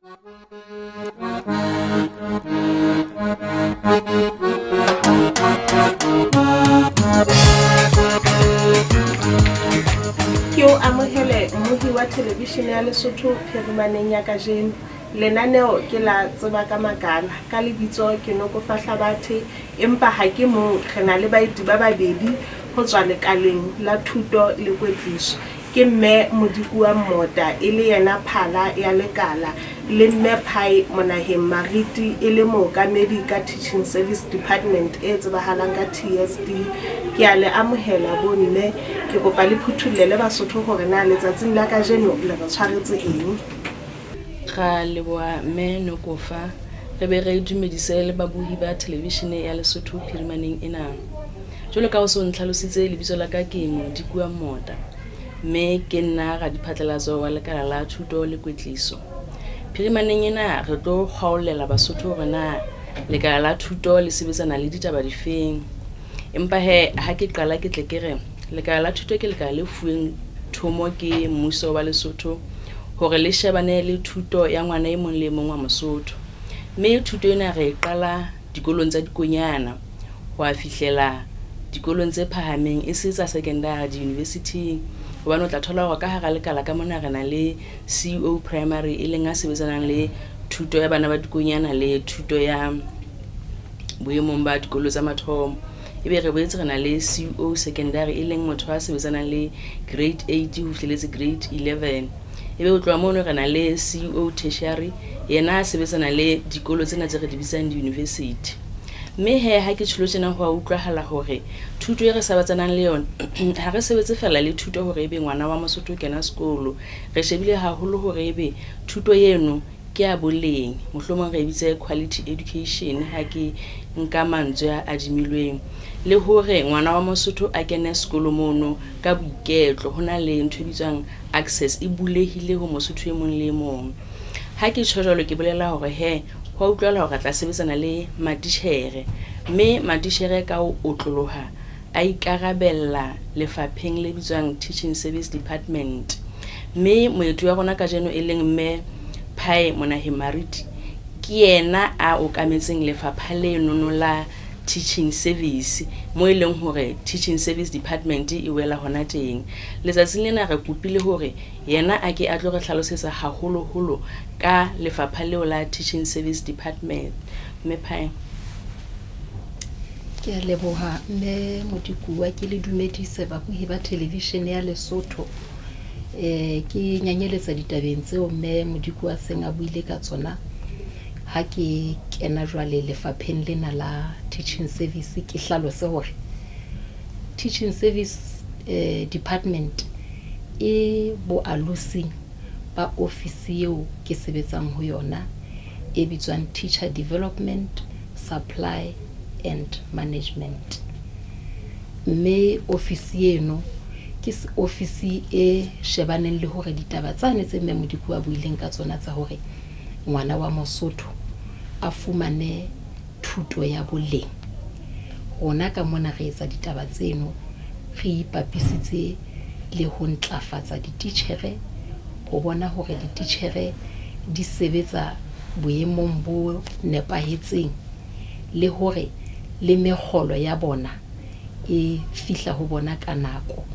Ke o amohele mmohi wa thelevishene ya Lesotho phirimaneng ya kajeno. Lenaneo ke la Tseba ka Makala. Ka lebitso ke Nokofa Hlabathe, empa ha ke mong, re na le baeti ba babedi ho tswa lekaleng la thuto le kwetliso. Ke Mme Modikuwa Mmota e le yena phala ya lekala le Mme Phai Monaheng Mariti e le mookamedi ka Teaching Service Department e tsebahalang ka TSD. Ke a le amohela bo mme, ke kopa le phuthullele Basotho hore na letsatsing la kajeno le re tshwaretse eng. Ra leboha Mme Nokofa, re be re dumedise le babohi ba thelevishene ya Lesotho phirimaneng ena. Jwalo ka o so ntlhalositse, lebitso la ka ke Modikua Mmota, mme ke nna radiphatlalatso wa lekala la thuto le kwetliso. Phirimaneng ena re tlo kgwaollela Basotho hore na lekala la thuto le sebetsana le ditaba difeng. Empa he ha ke qala ke tle ke re lekala la thuto ke lekala le fuweng thomo ke mmuso wa Lesotho hore le shebane le thuto ya ngwana e mong le e mong wa Mosotho. Mme thuto ena re e qala dikolong tsa dikonyana ho a fihlela dikolong tse phahameng, e se tsa secondary, di-university-ing. Hobane o tla thola hore ka hara lekala ka mona re na le CEO primary e leng a sebetsanang le thuto ya bana ba dikonyana le thuto ya boemong ba dikolo tsa mathomo. Ebe re boetse re na le CEO secondary e leng motho a sebetsanang le grade 8 ho fihleletse grade 11. Ebe ho tloha mono re na le CEO tertiary, yena a sebetsana le dikolo tsena tse re di bitsang di-university. Mme he ha ke tjholo tjena ho a utlwahala hore thuto e re sabatsanang le yona ha re sebetse fela le thuto hore ebe ngwana wa Mosotho o kena sekolo. Re shebile haholo hore ebe thuto eno ke ya boleng, mohlomong re e bitse quality education ha ke nka mantswe a adimilweng. Le hore ngwana wa Mosotho a kene sekolo mono ka boiketlo, ho na le ntho e bitswang access e bulehile ho Mosotho e mong le e mong. Ha ke tjho jwalo ke bolela hore he ho a utlwahala hore re tla sebetsana le matitjhere, mme matitjhere ka ho otloloha a ikarabella lefapheng le bitswang Teaching Service Department. Mme moeti wa rona kajeno e leng Mme Phae Monaheng Mariti ke yena a okametseng lefapha lenono la Teaching Service, mo e leng hore Teaching Service Department e wela hona teng. Letsatsing lena re kopile hore yena a ke a tlo re hlalosetsa haholoholo ka lefapha leo la Teaching Service Department. Mme Phae. Ke a leboha Mme Modikuwa, ke le dumedise babohi ba thelevishene ya Lesotho. Ke nyanyeletsa ditabeng tseo Mme Modikuwa a seng a buile ka tsona. Ha ke kena jwale lefapheng lena la Teaching Service, ke hlalose hore Teaching Service Department e boalosing ba ofisi eo ke sebetsang ho yona e bitswang Teacher Development, Supply and Management. Mme ofisi eno ke ofisi e shebaneng le hore ditaba tsane tse Mme Modiko a buileng ka tsona tsa hore ngwana wa Mosotho a fumane thuto ya boleng. Rona ka mona re etsa ditaba tseno re ipapisitse le ho ntlafatsa dititjhere, ho bona hore dititjhere di sebetsa boemong bo nepahetseng le hore le mekgolo ya bona e fihla ho bona ka nako,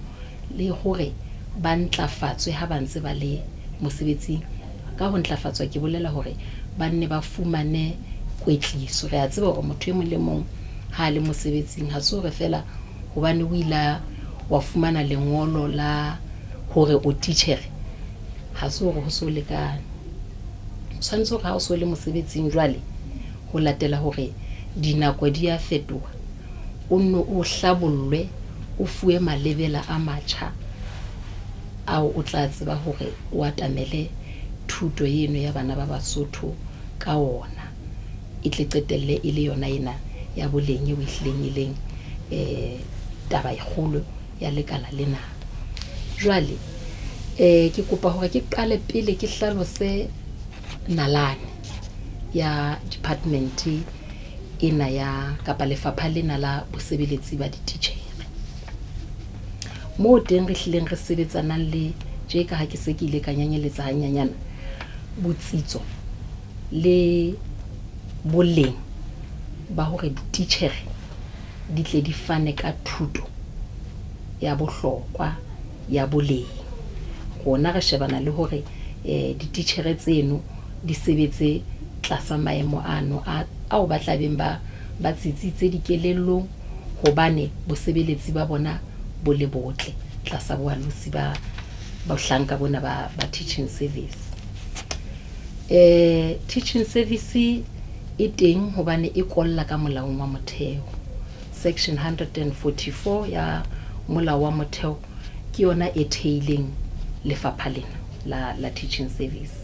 le hore ba ntlafatswe ha ba ntse ba le mosebetsing. Ka ho ntlafatswa ke bolela hore ba nne ba fumane kwetliso. Re a tseba hore motho e mong le mong ha a le mosebetsing ha se hore feela hobane o ile wa fumana lengolo la hore o titjhere, ha se hore ho so lekane. O tshwanetse hore ha o so le mosebetsing jwale, ho latela hore dinako di a fetoha, o nno o hlabollwe, o fuwe malebela a matjha ao o tla tseba hore o atamele thuto eno ya bana ba Basotho ka ona. E tle qetelle e le yona ena ya boleng eo e hlileng e leng taba e kgolo ya lekala lena. Jwale ke kopa hore ke qale pele ke hlalose nalane ya department ena ya kapa lefapha lena la bosebeletsi ba dititjhere. Moo teng re hlileng re sebetsanang le tje ka ha ke se ke ile ka nyanyeletsa hanyenyana botsitso. le boleng ba hore dititjhere di tle di fane ka thuto ya bohlokwa ya boleng. Rona re shebana le hore dititjhere tseno di sebetse tlasa maemo ano ao ba tlabeng ba tsitsitse dikelellong, hobane bosebeletsi ba bona bo le botle tlasa boalosi ba bohlanka bona ba teaching service. Teaching service e teng hobane e kolla ka molaong wa motheo. Section 144 ya molao wa motheo ke yona e theileng lefapha lena la teaching service.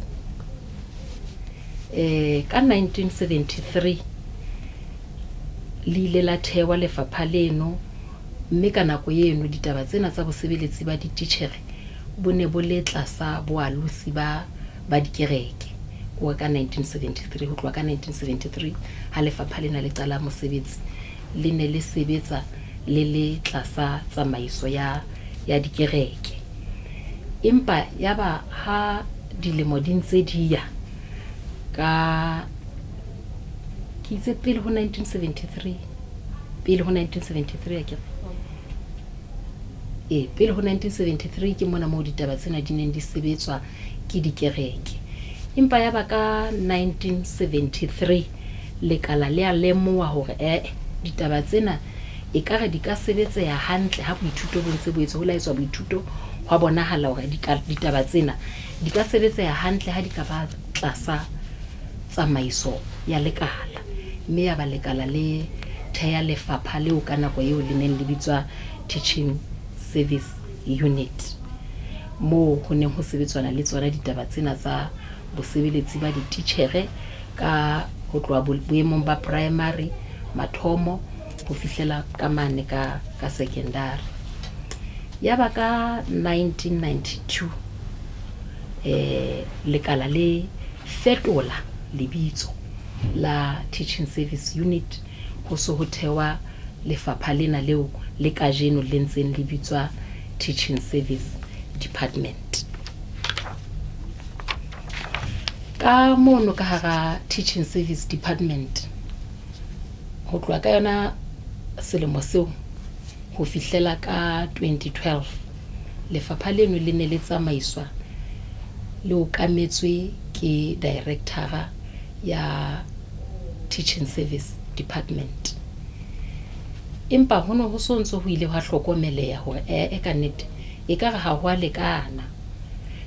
Ka 1973 le ile la thewa lefapha leno, mme ka nako eno ditaba tsena tsa bosebeletsi ba dititjhere bo ne bo le tlasa boalosi ba dikereke. Ko ka 1973, ho tloha ka 1973 ha lefapha lena le qala mosebetsi, le ne le sebetsa le le tlasa tsamaiso ya dikereke. Empa yaba ha dilemo di ntse di ya ka ke itse pele ho 1973, pele ho 1973 akere, pele ho 1973 ke mona moo ditaba tsena di neng di sebetswa ke dikereke. Empa yaba ka 1973 lekala le a lemoha hore ditaba tsena ekare di ka sebetseha hantle ha boithuto bo ntse bo etswa, ho laetswa boithuto hwa bonahala hore ditaba tsena di ka sebetseha hantle ha di ka ba tlasa tsamaiso ya lekala. Mme ya ba lekala le theha lefapha leo ka nako eo le neng le bitswa Teaching Service Unit, moo ho neng ho sebetswana le tsona ditaba tsena tsa bosebeletsi ba dititjhere ka ho tloha boemong ba primary mathomo ho fihlela ka mane ka secondary. Yaba ka 1992 lekala le fetola lebitso la Teaching Service Unit, ho so ho thewa lefapha lena leo le kajeno le ntseng le bitswa Teaching Service Department. Ka mono ka hara Teaching Service Department, ho tloha ka yona selemo seo ho fihlela ka 2012, lefapha leno le ne le tsamaiswa le okametswe ke directora ya Teaching Service Department. Empa ho ne ho so ntso ho ile hwa hlokomeleha hore ka nnete ekare ha ho a lekana,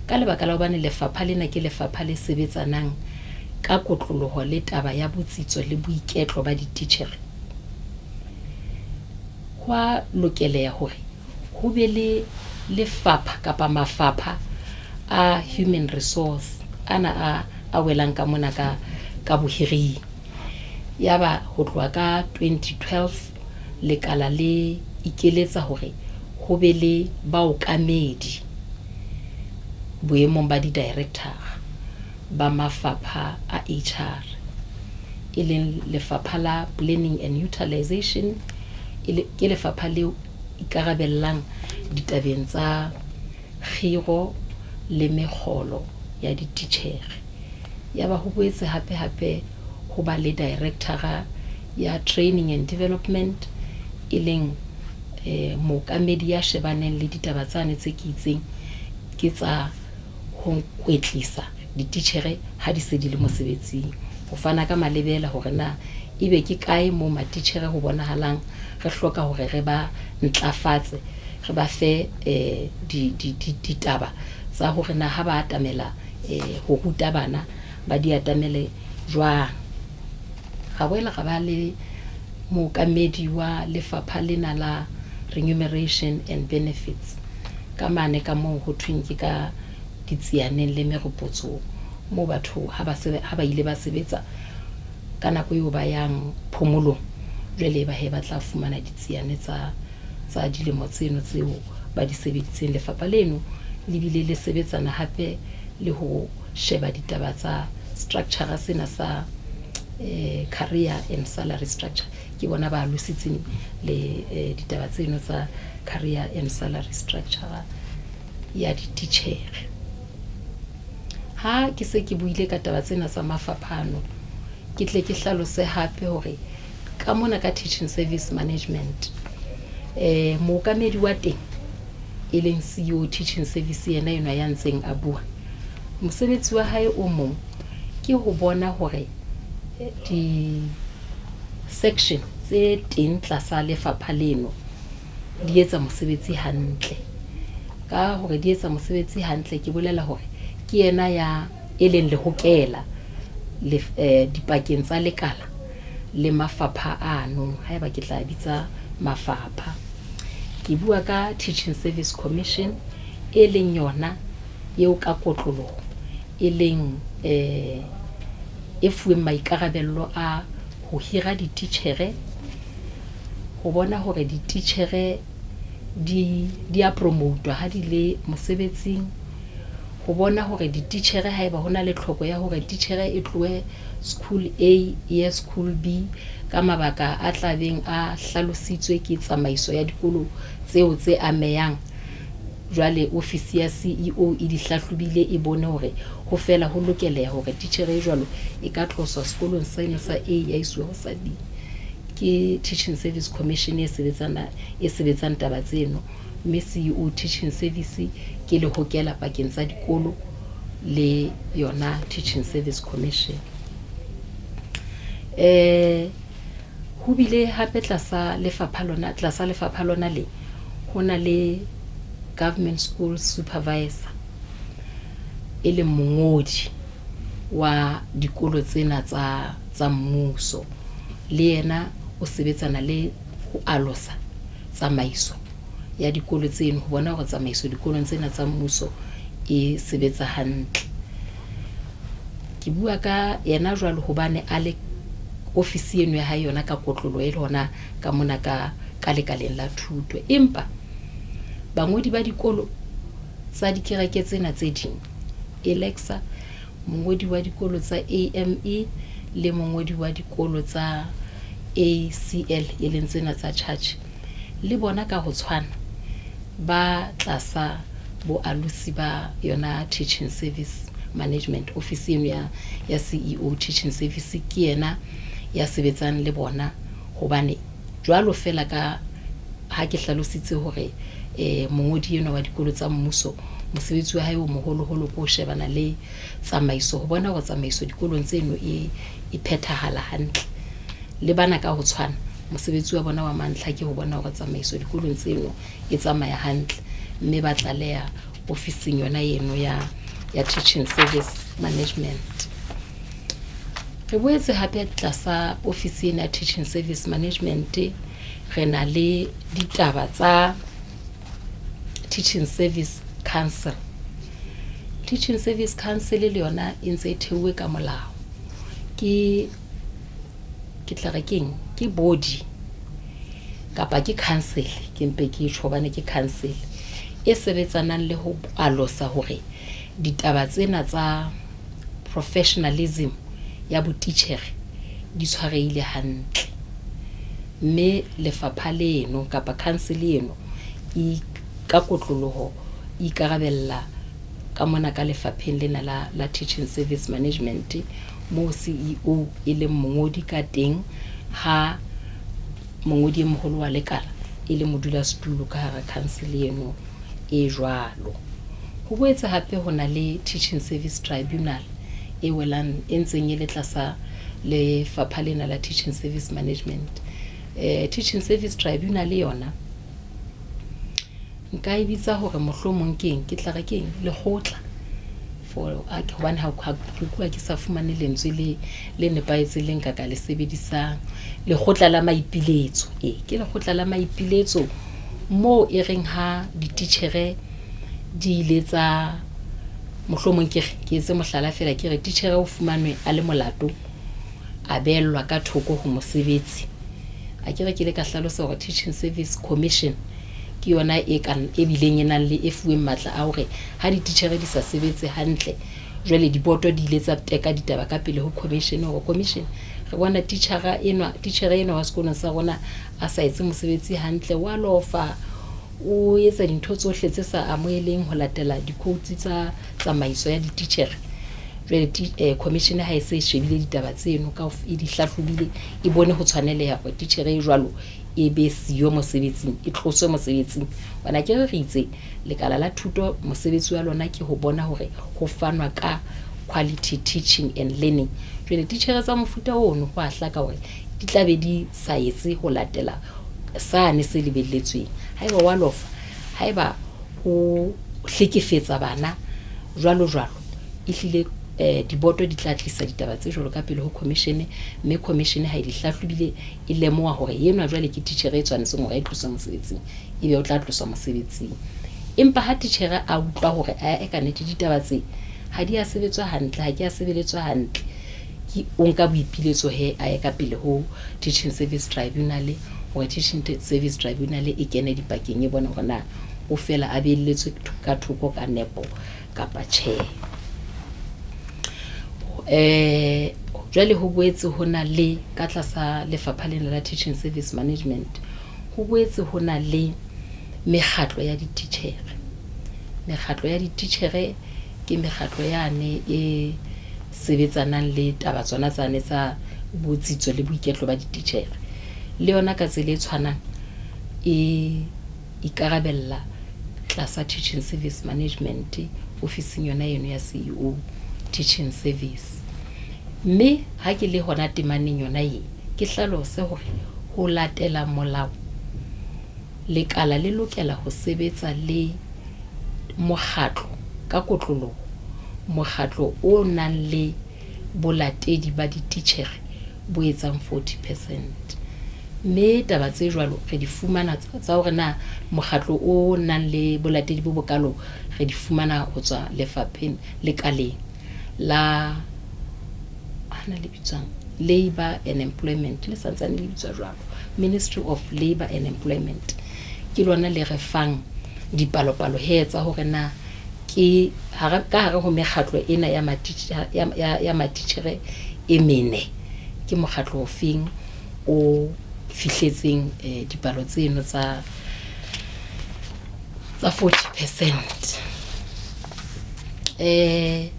ka lebaka la hobane lefapha lena ke lefapha le sebetsanang ka kotloloho le taba ya botsitso le boiketlo ba dititjhere. Hwa lokeleha hore ho be le lefapha kapa mafapha a human resource ana a welang ka mona ka bohiring. Yaba ho tloha ka 2012 lekala le ikeletsa hore ho be le baokamedi boemong ba di-director ba mafapha a HR, e leng lefapha la Planning and Utilization, ke lefapha le ikarabellang ditabeng tsa kgiro le mekgolo ya dititjhere. Yaba ho boetse hape hape ho ba le directora ya Training and Development, e leng mookamedi ya shebaneng le ditaba tsane tse ke itseng ke tsa ho kwetlisa dititjhere ha di se di le mosebetsing, ho fana ka malebela hore na ebe ke kae moo matitjhere ho bonahalang re hloka hore re ba ntlafatse, re ba fe ditaba tsa hore na ha ba atamela ho ruta bana ba di atamele jwang. Ra boela ra ba le mookamedi wa lefapha lena la Remuneration and Benefits ka mane ka moo ho thweng ke ka ditsianeng le meropotsong, moo batho ha ba ile ba sebetsa ka nako eo ba yang phomolong, jwale ba he ba tla fumana ditsiane tsa dilemo tseno tseo ba di sebeditseng. Lefapha leno le bile le sebetsana hape le ho sheba ditaba tsa structure sena sa career and salary structure. Ke bona ba alositseng le ditaba tseno tsa career and salary structure ya dititjhere. Ha ke se ke buile ka taba tsena tsa mafapha ano, ke tle ke hlalose hape hore ka mona ka Teaching Service Management mookamedi wa teng e leng CEO Teaching Service yena enwa ya ntseng a bua, mosebetsi wa hae o mong ke ho bona hore di-section tse teng tlasa lefapha leno di etsa mosebetsi hantle. Ka hore di etsa mosebetsi hantle, ke bolela hore ke yena ya e leng lehokela dipakeng tsa lekala le mafapha ano, haeba ke tla bitsa mafapha. Ke bua ka Teaching Service Commission e leng yona eo ka kotloloho e leng e fuweng maikarabello a ho hira dititjhere, ho bona hore dititjhere di a promote-wa ha di le mosebetsing, ho bona hore dititjhere haeba ho na le tlhoko ya hore titjhere e tlohe school A e ye school B ka mabaka a tlabeng a hlalositswe ke tsamaiso ya dikolo tseo tse amehang. Jwale ofisi ya CEO e di hlahlobile, e bone hore ho fela ho lokeleha hore titjhere e jwalo e ka tloswa sekolong seno sa A ya iswe ho sa B. Ke Teaching Service Commission e sebetsang taba tseno, mme CEO Teaching Service ke lehokela pakeng tsa dikolo le yona Teaching Service Commission. Ho bile hape tlasa lefapha lona, tlasa lefapha lona le ho na le Government School Supervisor e leng mongodi wa dikolo tsena tsa mmuso, le yena o sebetsana le ho alosa tsamaiso ya dikolo tseno, ho bona hore tsamaiso dikolong tsena tsa mmuso e sebetsa hantle. Ke bua ka yena jwalo hobane a le ofisi eno ya hae yona ka kotlolo e le hona ka mona ka lekaleng la thuto. Empa bangodi ba dikolo tsa dikereke tsena tse ding, Alexa, mongodi wa dikolo tsa AME le mongodi wa dikolo tsa ACL e leng tsena tsa church, le bona ka ho tshwana ba tlasa boalosi ba yona Teaching Service Management. Office eno ya CEO Teaching Service ke yena ya sebetsang le bona, hobane jwalo fela ka ha ke hlalositse hore mongodi enwa wa dikolo tsa mmuso mosebetsi wa hae o moholoholo ke ho shebana le tsamaiso, ho bona hore tsamaiso dikolong tseno e phethahala hantle. Le bana ka ho tshwana mosebetsi wa bona wa mantlha ke ho bona hore tsamaiso dikolong tseno e tsamaya hantle, mme ba tlaleha ofising yona eno ya Teaching Service Management. Re boetse hape tlasa ofisi ena ya Teaching Service Management re na le ditaba tsa Teaching Service Council. Teaching Service Council le yona e ntse e theuwe ka molao. Ke tla re keng, ke body kapa ke council, ke mpe ke tjho hobane ke council e sebetsanang le ho alosa hore ditaba tsena tsa professionalism ya botitjhere di tshwarehile hantle. Mme lefapha leno kapa council eno e ka kotloloho e ikarabella ka mona ka lefapheng lena la Teaching Service Management, moo CEO e leng mongodi ka teng, ha mongodi e moholo wa lekala e le modulasetulo ka hara council eno e jwalo. Ho boetse hape ho na le Teaching Service Tribunal e welang e ntseng e le tlasa lefapha lena la Teaching Service Management. Teaching Service Tribunal yona nka e bitsa hore mohlomong keng, ke tla re keng, lekgotla for hobane ha ke bua ke sa fumane lentswe le nepahetseng le nka ka le sebedisang. Lekgotla la maipiletso, ke lekgotla la maipiletso moo e reng ha dititjhere di ile tsa mohlomong ke re ke etse mohlala fela, ke re titjhere o fumanwe a le molato, a beellwa ka thoko ho mosebetsi. A ke re ke ile ka hlalosa hore Teaching Service Commission ke yona e e bileng e nang le e fuweng matla a hore ha dititjhere di sa sebetse hantle, jwale diboto di ile tsa teka ditaba ka pele ho commission, hore commission re bona titjhere enwa wa sekolong sa rona a sa etse mosebetsi hantle, wa lofa, o etsa dintho tsohle tse sa amoheleng ho latela di-codes tsa tsamaiso ya dititjhere. Jwale commission ha e se e shebile ditaba tseno ka e di hlahlobile, e bone ho tshwaneleha hore titjhere e jwalo e be siyo mosebetsing, e tloswe mosebetsing. Hobane akere re itse lekala la thuto mosebetsi wa lona ke ho bona hore ho fanwa ka quality teaching and learning. Jwale titjhere tsa mofuta ono ho a hlaka hore di tla be di sa etse ho latela sane se lebelletsweng. Haeba wa lofa, haeba ho hlekefetsa bana jwalo jwalo, ehlile diboto di tla tlisa ditaba tse jwalo ka pele ho commission, mme commission ha e di hlahlobile e lemoha hore enwa jwale ke titjhere e tshwanetseng hore e tloswe mosebetsing, ebe o tla tloswa mosebetsing. Empa ha titjhere a utlwa hore ae ka nnete ditaba tse ha di a sebetswa hantle, ha ke a sebeletswa hantle, ke o nka boipiletso he a ye ka pele ho Teaching Service Tribunal, hore Teaching Service Tribunal e kene dipakeng e bone hore na o fela a beelletswe ka thoko ka nepo kapa tjhe. Jwale ho boetse ho na le ka tlasa lefapha lena la Teaching Service Management, ho boetse ho na le mekgatlo ya dititjhere. Mekgatlo ya dititjhere ke mekgatlo yane e sebetsanang le taba tsona tsane tsa botsitso le boiketlo ba dititjhere. Le yona ka tsela e tshwanang e ikarabella tlasa Teaching Service Management ofising yona eno ya CEO Teaching Service. Mme ha ke le hona temaneng yona e, ke hlalose hore ho latela molao lekala le lokela ho sebetsa le mokgatlo ka kotloloho, mokgatlo o nang le bolatedi ba dititjhere bo etsang 40%. Mme taba tse jwalo re di fumana tsa hore na mokgatlo o nang le bolatedi bo bokalo re di fumana ho tswa lefapheng lekaleng la hana le bitswang Labor and Employment, le santsane le bitswa jwalo, Ministry of Labor and Employment. Ke lona le re fang dipalopalo he tsa hore na ke ka hare ho mekgatlo ena ya ya matitjhere e mene, ke mokgatlo ofeng o fihletseng dipalo tseno tsa 40%.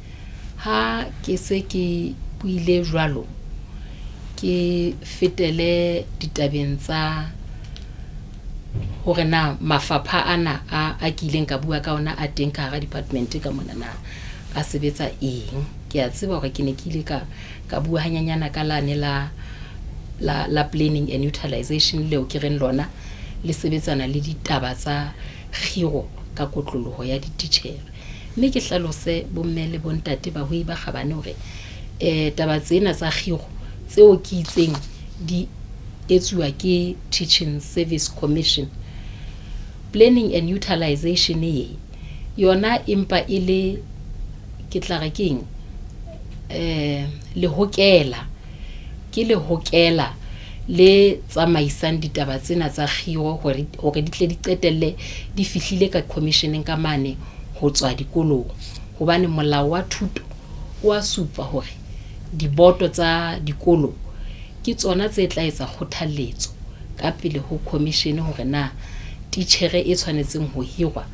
Ha ke se ke buile jwalo, ke fetele ditabeng tsa hore na mafapha ana a kileng ka bua ka ona a teng ka hara department ka mona na a sebetsa eng. Ke a tseba hore ke ne ke ile ka bua hanyanyana ka lane la planning and utilization leo ke reng lona le sebetsana le ditaba tsa kgiro ka kotloloho ya dititjhere. Mme ke hlalose bomme le bontate bahwebi ba kgabane hore taba tsena tsa kgiro tseo ke itseng di etsuwa ke Teaching Service Commission. Planning and utilization e yona empa e le ke tla re keng lehokela, ke lehokela le tsamaisang ditaba tsena tsa kgiro hore di tle di qetelle di fihlile ka commissioneng ka mane ho tswa dikolong. Hobane molao wa thuto o a supa hore diboto tsa dikolo ke tsona tse tla etsa kgothalletso ka pele ho commission hore na titjhere e tshwanetseng ho hirwa,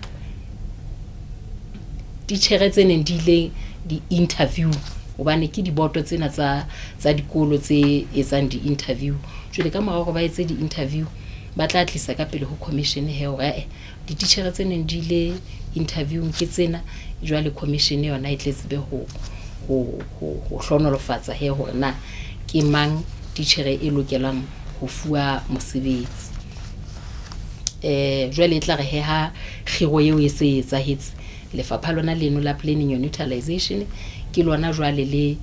titjhere tse neng di ile di-interview, hobane ke diboto tsena tsa dikolo tse etsang di-interview. Jwale ka mora hore ba etse di-interview, ba tla tlisa ka pele ho commission he hore ae dititjhere tse neng di ile interviewng ke tsena, jwale commission yona e tle tsebe ho hlohonolofatsa he hore na ke mang titjhere e lokelang ho fuwa mosebetsi. Jwale e tla re he ha kgiro eo e se e etsahetse, lefapha lona leno la planning and utilization ke lona jwale le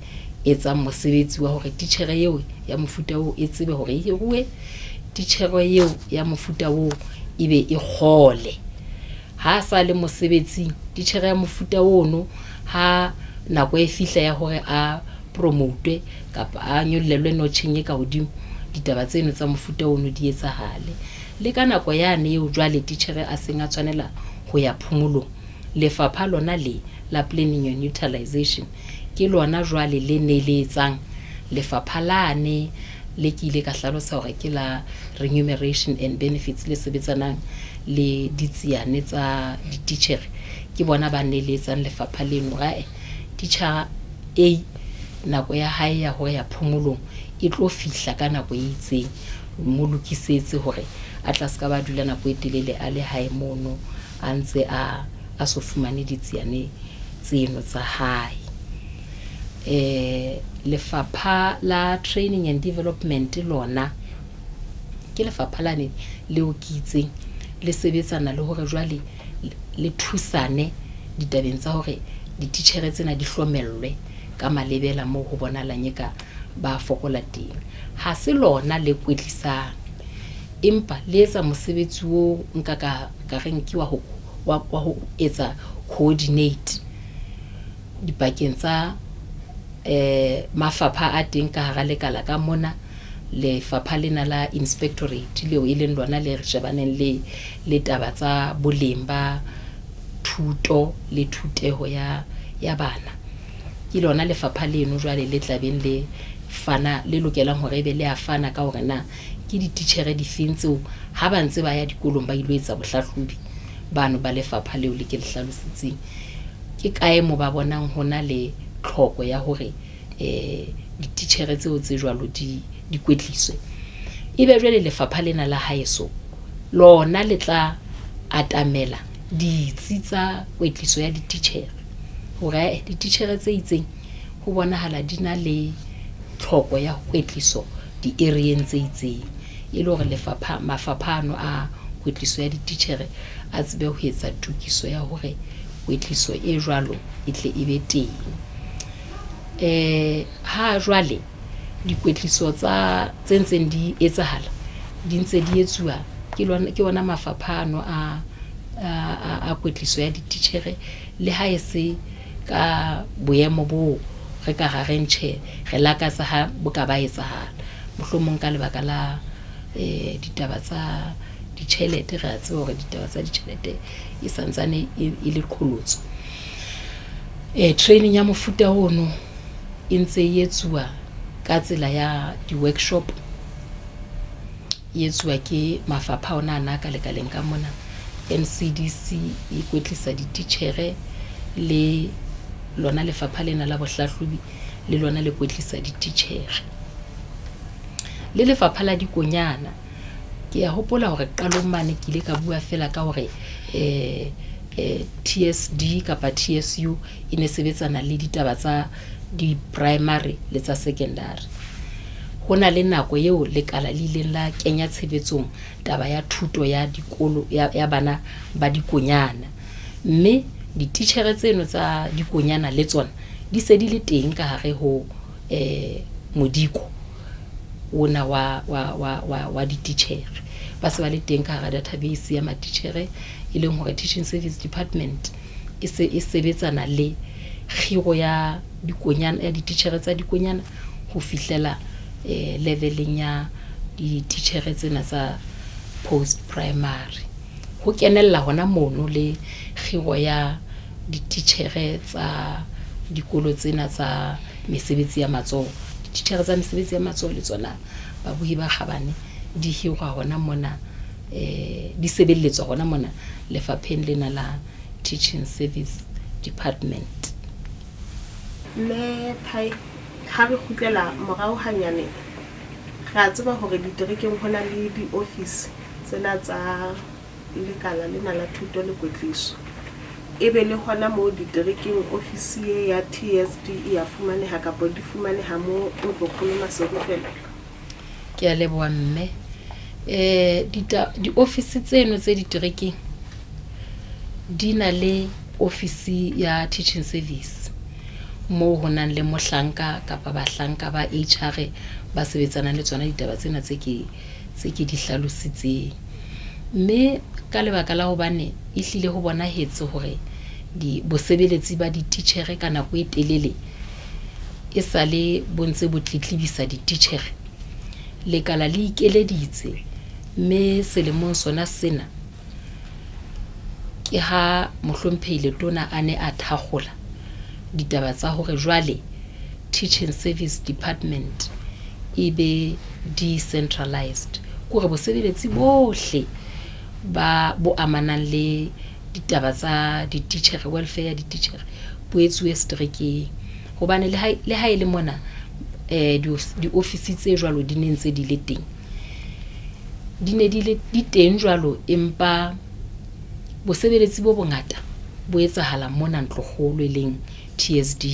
etsang mosebetsi wa hore titjhere eo ya mofuta oo e tsebe hore e hiruwe, titjhere eo ya mofuta oo e be e kgole. Ha sa le mosebetsing, titjhere ya mofuta ono ha nako e fihla ya hore a promote kapa a nyollelwe notcheng e ka hodimo, ditaba tseno tsa mofuta ono di etsahale. Le ka nako yane eo jwale titjhere a seng a tshwanela ho ya phomolong, lefapha lona le la planning and utilization ke lona jwale le ne le etsang lefapha lane le ke ile ka hlalosa hore ke la remuneration and benefits le sebetsanang le ditsiane tsa dititjhere. Ke bona ba ne le etsang lefapha leno hore ae titjhara A nako ya hae ya ho ya phomolong e tlo fihla ka nako e itseng, mo lokisetse hore a tla se ka ba dula nako e telele a le hae mono a ntse a so fumane ditsiane tseno tsa hae. Lefapha la Training and Development lona ke lefapha lane leo ke itseng le sebetsana le hore jwale le thusane ditabeng tsa hore dititjhere tsena di hlomellwe ka malebela moo ho bonahalang eka ba fokola teng. Ha se lona le kwetlisang, empa le etsa mosebetsi oo nka ka reng ke wa ho etsa coordinate dipakeng tsa mafapha a teng ka hara lekala ka mona, lefapha lena la inspectorate leo e leng lona le re shebaneng le taba tsa boleng ba thuto le thuteho ya bana. Ke lona lefapha leno jwale le tlabeng le fana, le lokelang hore ebe le a fana ka hore na ke dititjhere difeng tseo ha ba ntse ba ya dikolong ba ilo etsa bohlahlobi bano ba lefapha leo le ke le hlalositseng. Ke kae mo ba bonang hona le tlhoko ya hore dititjhere tseo tse jwalo di kwetliswe. Ebe jwale lefapha lena la haeso lona le tla atamela ditsi tsa kwetliso ya dititjhere hore dititjhere tse itseng ho bonahala di na le tlhoko ya kwetliso di-area-eng tse itseng, e le hore mafapha ano a kwetliso ya dititjhere a tsebe ho etsa tokiso ya hore kwetliso e jwalo e tle e be teng. Ha jwale dikwetliso tsa tse ntseng di etsahala di ntse di etsuwa ke ona mafapha ano a kwetliso ya dititjhere, le ha e se ka boemo bo re ka ra reng tjhe re lakatsa ha bo ka ba etsahala, mohlomong ka lebaka la ditaba tsa ditjhelete. Re a tseba hore ditaba tsa ditjhelete e santsane e le qholotso. Training ya mofuta ono e ntse e etsuwa ka tsela ya di-workshop, e etsuwa ke mafapha ona ana ka lekaleng ka mona. NCDC e kwetlisa dititjhere, le lona lefapha lena la bohlahlobi le lona le kwetlisa dititjhere. Le lefapha la dikonyana, ke a hopola hore qalong mane ke ile ka bua fela ka hore TSD kapa TSU e ne sebetsana le ditaba tsa di-primary le tsa secondary. Ho na le nako eo lekala le ileng la kenya tshebetsong taba ya thuto ya dikolo ya bana ba dikonyana, mme dititjhere tseno tsa dikonyana le tsona di se di le teng ka hare ho modiko ona wa dititjhere. Ba se ba le teng ka hara database ya matitjhere, e leng hore Teaching Service Department e se e sebetsana le kgiro ya dikonyana, ya dititjhere tsa dikonyana ho fihlela leveleng ya dititjhere tsena tsa post primary. Ho kenella hona mono le kgiro ya dititjhere tsa dikolo tsena tsa mesebetsi ya matsoho. Dititjhere tsa mesebetsi ya matsoho le tsona babuhi ba kgabane di hirwa hona mona, di sebeletswa hona mona lefapheng lena la Teaching Service Department. Mme Phai, ha re kgutlela morao hanyane, re a tseba hore diterekeng ho na le di-office tsena tsa lekala lena la thuto le kwetliso. Ebe le hona moo diterekeng ofisi e ya TSD e ya fumaneha kapa di fumaneha mo Ntlokgolo Maseru fela? Ke a leboha mme. Diofisi tseno tse diterekeng di na le ofisi ya Teaching Service moo ho nang le mohlanka kapa bahlanka ba HR ba sebetsanang le tsona ditaba tsena tse ke di hlalositseng. Mme ka lebaka la hobane ehlile ho bonahetse hore bosebeletsi ba dititjhere ka nako e telele e sale bo ntse bo tletlebisa dititjhere, lekala le ikeleditse mme selemong sona sena ke ha mohlomphehi Letona a ne a thakgola ditaba tsa hore jwale Teaching Service Department e be decentralized, ke hore bosebeletsi bohle ba bo amanang le ditaba tsa dititjhere, welfare ya dititjhere bo etsuwe seterekeng. Hobane le ha le ha e le mona diofisi tse jwalo di ne ntse di le teng, di ne di le di teng jwalo, empa bosebeletsi bo bongata bo etsahala mona ntlokgolo e leng TSD.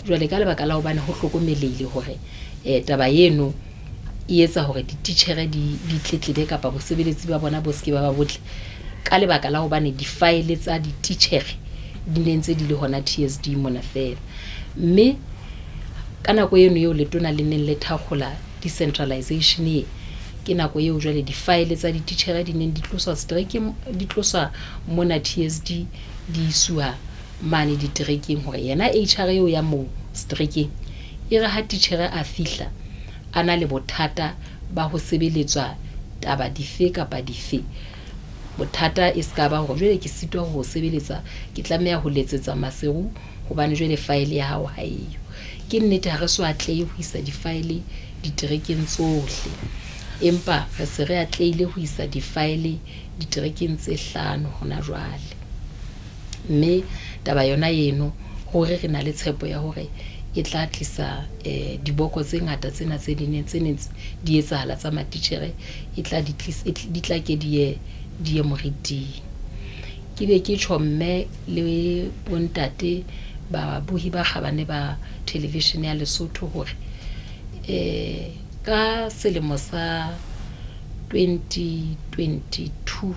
Jwale ka lebaka la hobane ho hlokomelehile hore taba eno e etsa hore dititjhere di di tletlebe kapa bosebeletsi ba bona bo se ke ba ba botle, ka lebaka la hobane di-file tsa dititjhere di ne ntse di le hona TSD mona feela. Mme ka nako eno eo letona le neng le thakgola decentralization e, ke nako eo jwale di-file tsa dititjhere di neng di tloswa seterekeng, di tloswa mona TSD di isuwa mane diterekeng hore yena HR eo ya moo seterekeng e re ha titjhere a fihla a na le bothata ba ho sebeletswa taba dife kapa dife, bothata e ska ba hore jwale ke sitwa ho o sebeletsa, ke tlameha ho letsetsa Maseru hobane jwale file ya hao ha eyo. Ke nnete ha re so atlehe ho isa di-file diterekeng tsohle, empa re se re atlehile ho isa di-file diterekeng tse hlano hona jwale. Mme taba yona eno ruri re na le tshepo ya hore e tla tlisa diboko tse ngata tsena tse di tse neng di etsahala tsa matitjhere, e tla di tlisa di tla ke di ye di ye moriting. Ke be ke tjho mme le bontate babohi ba kgabane ba television ya Lesotho hore ka selemo sa 2022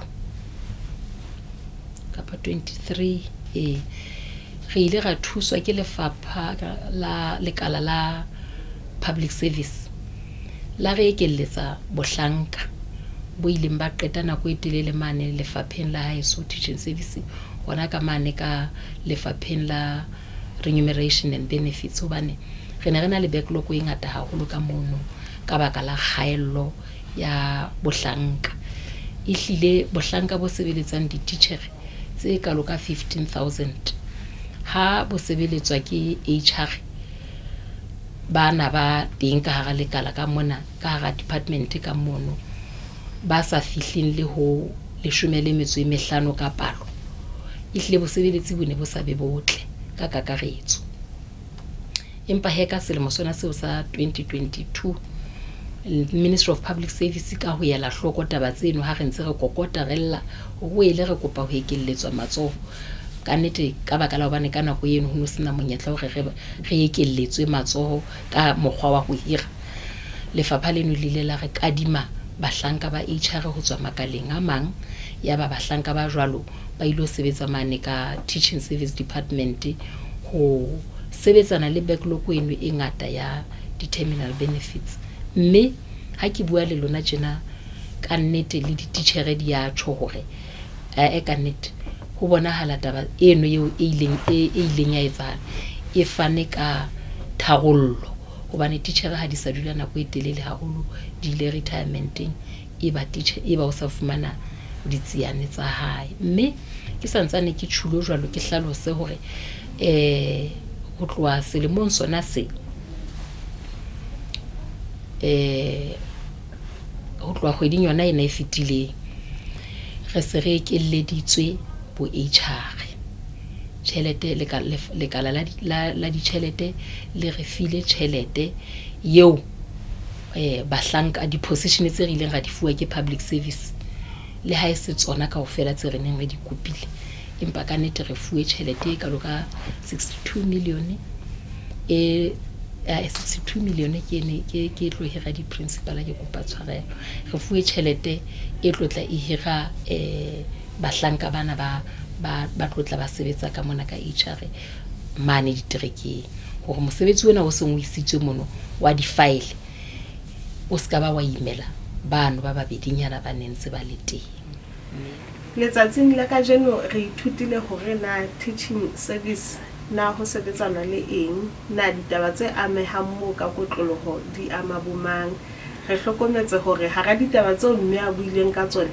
kapa 23, ee, re ile ra thuswa ke lefapha la lekala la public service la re ekelletsa bohlanka bo ileng ba qeta nako e telele mane lefapheng la haeso teaching service, hona ka mane ka lefapheng la remuneration and benefits, hobane re ne re na le backlog e ngata haholo ka mono ka baka la kgaello ya bohlanka. Ehlile bohlanka bo sebeletsang dititjhere tse kalo ka 15,000 ha bo sebeletswa ke HR bana ba teng ka hara lekala ka mona, ka hara department ka mono, ba sa fihleng le ho 15 ka palo, ehlile bosebeletsi bo ne bo sa be botle ka kakaretso. Empa he ka selemo sona seo sa 2022, Ministry of Public Service ka ho ela hloko taba tseno ha re ntse re kokota re lla hore ele re kopa ho ekelletswa matsoho, kannete ka baka la hobane ka nako eno ho no sena monyetla hore re ekelletswe matsoho ka mokgwa wa ho hira, lefapha leno le ile la re kadima bahlanka ba HR ho tswa makaleng a mang. Ya ba bahlanka ba jwalo ba ilo sebetsa mane ka Teaching Service Department ho sebetsana le backlog eno e ngata ya di-terminal benefits. Mme ha ke bua le lona tjena, kannete le dititjhere di a tjho hore ae kannete ho bonahala taba eno eo e ileng e ileng ya etsahala e fane ka tharollo, hobane titjhere ha di sa dula nako e telele haholo di ile retirement-eng, e ba e ba o sa fumana ditsiane tsa hae. Mme ke santsane ke tjhulo jwalo ke hlalose hore ho tloha selemong sona se, ho tloha kgweding yona ena e fetileng, re se re ekelleditswe bo HR. Tjhelete lekala la ditjhelete le re file tjhelete eo bahlanka di-position tse re ileng ra di fuwa ke public service, le ha e se tsona kaofela tse re neng re di kopile, empa kannete re fuwe tjhelete e kalo ka 62 million e 62 million ke ne ke tlo hira di-principal, ke kopa tshwarelo. Re fuwe tjhelete e tlo tla e hira bahlanka bana ba tlo tla ba sebetsa ka mona ka HR mane diterekeng, hore mosebetsi ona o seng o isitswe mono wa di-file o ska ba wa imela bano ba babedinyana ba neng ntse ba le teng. Letsatsing la kajeno re ithutile hore na teaching service na ho sebetsanwa le eng, na ditaba tse amehang moo ka kotloloho di ama bomang. Re hlokometse hore hara ditaba tseo mme a buileng ka tsona,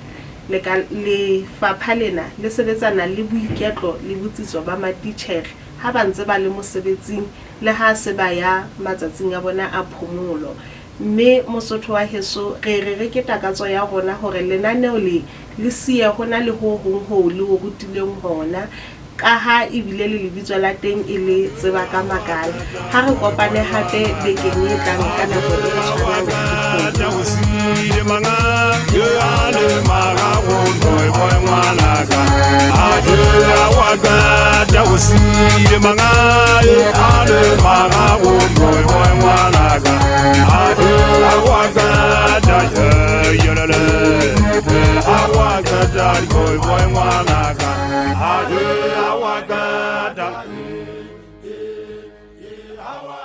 lefapha lena le sebetsana le boiketlo le botsitso ba matitjhere ha ba ntse ba le mosebetsing le ha se ba ya matsatsing a bona a phomolo. Mme Mosotho wa heso, re re re ke takatso ya rona hore lenaneo le le siye ho na le ho hong hoo le o rutileng hona. Ka ha ebile le lebitso la teng e le Tseba ka Makala. Ha re kopane hape bekeng e tlang ka nako e tshwanang. Ke